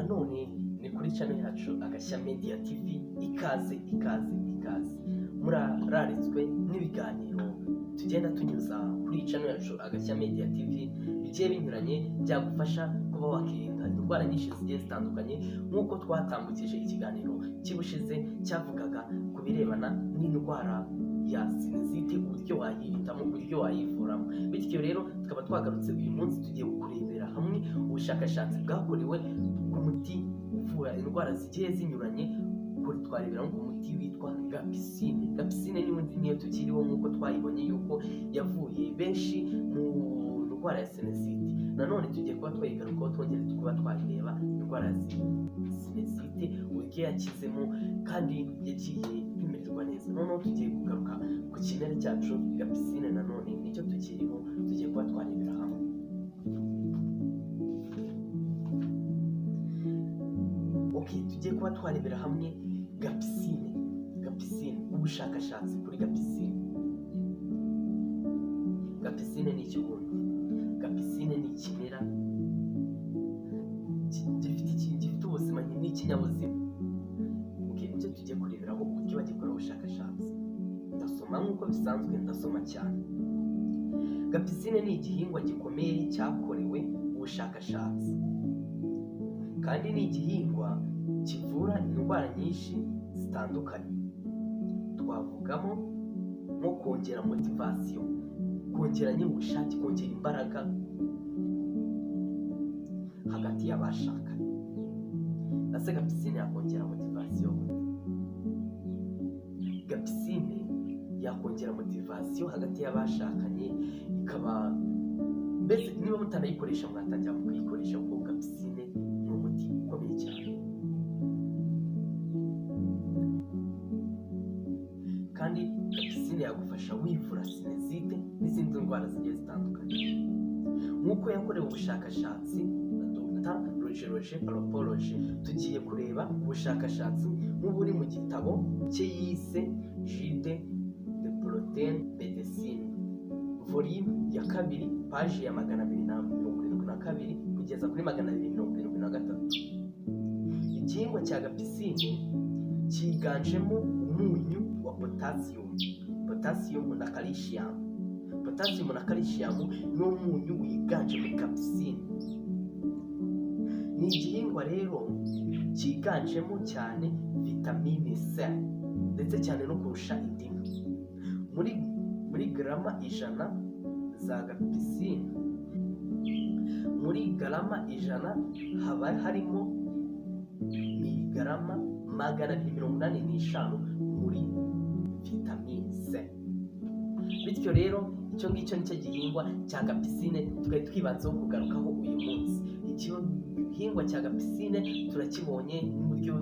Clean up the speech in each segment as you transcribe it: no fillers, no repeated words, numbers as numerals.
Nanone ni kuri channel yacu Agashya Media TV. Ikaze ikaze ikaze, murararitswe n'ibiganiro tugenda tunyuza kuri channel yacu Agashya Media TV bigiye binyuranye byagufasha kuba wakirinda indwara nyinshi zigiye zitandukanye, nk'uko twatambukije ikiganiro cy'ubushize cyavugaga ku birebana n'indwara ya sinusite, uburyo wayirindamo, uburyo wayivuramo. Bityo rero tukaba twagarutse uyu munsi tugiye kurebera hamwe ubushakashatsi bwakorewe ku muti uvura indwara zigiye zinyuranye. Twarebera ku muti witwa Gapisine. Gapisine n'ubundi niyo tukiriho, nk'uko twayibonye yuko yavuye benshi mu ndwara ya sinusite. Nanone tugiye kuba twayigarukaho, twongere kuba twayireba indwara ya sinusite uburyo yakizemo kandi yagiye bimererwa neza. Noneho tugiye kugaruka ku kimera cyacu Gapisine, nanone nicyo tukiriho, tugiye kuba twarebera hamwe. Okay, tugiye kuba twarebera hamwe Gapisine. Gapisine, ubushakashatsi kuri Gapisine. Gapisine ni ikigundi. Gapisine ni ikimera gifite ubuzima, ni ikinyabuzima. Okay, nicyo tugiye kureberaho uburyo bagikora ubushakashatsi. Ndasoma nk'uko bisanzwe, ndasoma cyane. Gapisine ni igihingwa gikomeye cyakorewe ubushakashatsi, kandi ni igihingwa kivura indwara nyinshi zitandukanye. Twavugamo nko kongera motivation, kongera ubushake, kongera imbaraga hagati y'abashakanye. Ese Gapisine yakongera motivation? Gapisine yakongera motivation hagati y'abashakanye, ikaba mbese niba mutanayikoresha mwatangira kuyikoresha, kuko Gapisine ni umuti ukomeye cyane. Kandi Gapisine yagufasha wivura sinusite n'izindi ndwara zigiye zitandukanye, nk'uko yakorewe ubushakashatsi na Dr. Roger Roger Paropologe. Tugiye kureba ubushakashatsi nk'uburi mu gitabo cye yise Guide de Protein Medicine, volume ya 2, page ya 272 kugeza kuri 273. Igihingwa cya Gapisine cyiganjemo umunyu wa potassium, potassium na calcium. Potassium na calcium ni umunyu wiganje muri Gapisine. Ni igihingwa rero cyiganjemo cyane vitamine C, ndetse cyane no kurusha indimu. Muri garama 100 za Gapisine, muri garama 100 haba harimo miligarama 285 muri vitamine C. Bityo rero icyo ngicyo nicyo gihingwa cya Gapisine twari twibanzeho kugarukaho uyu munsi. Igihingwa cya Gapisine turakibonye n'uburyo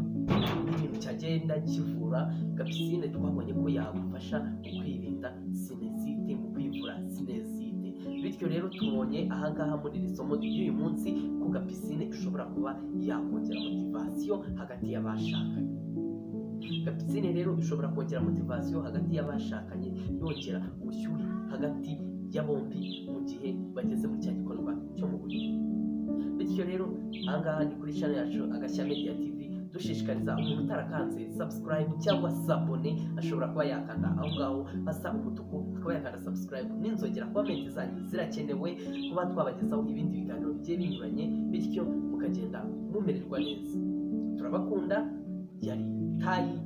n'ibintu cyagenda kivura. Gapisine twabonye ko yagufasha mu kwirinda sinusite, mu kwivura sinusite. Bityo rero tubonye ahangaha muri iri somo ry'uyu munsi ko Gapisine ishobora kuba yakongera motivation hagati y'abashakanye. Gapisine rero ishobora kongera motivation hagati y'abashakanye, yongera ubushyuhe hagati ya bombi mu gihe bageze mu cya gikorwa cyo mu buriri. Bityo rero ahangaha ni kuri channel yacu Agashya Media TV, dushishikariza umuntu utarakanze subscribe cyangwa sabone ashobora kuba yakanda aho ngaho hasa umutuku, akaba yakanda subscribe n'inzogera. Comment zanyu zirakenewe kuba twabagezaho ibindi biganiro bigiye binyuranye, bityo mukagenda mumererwa neza. Turabakunda. Yari Tayi.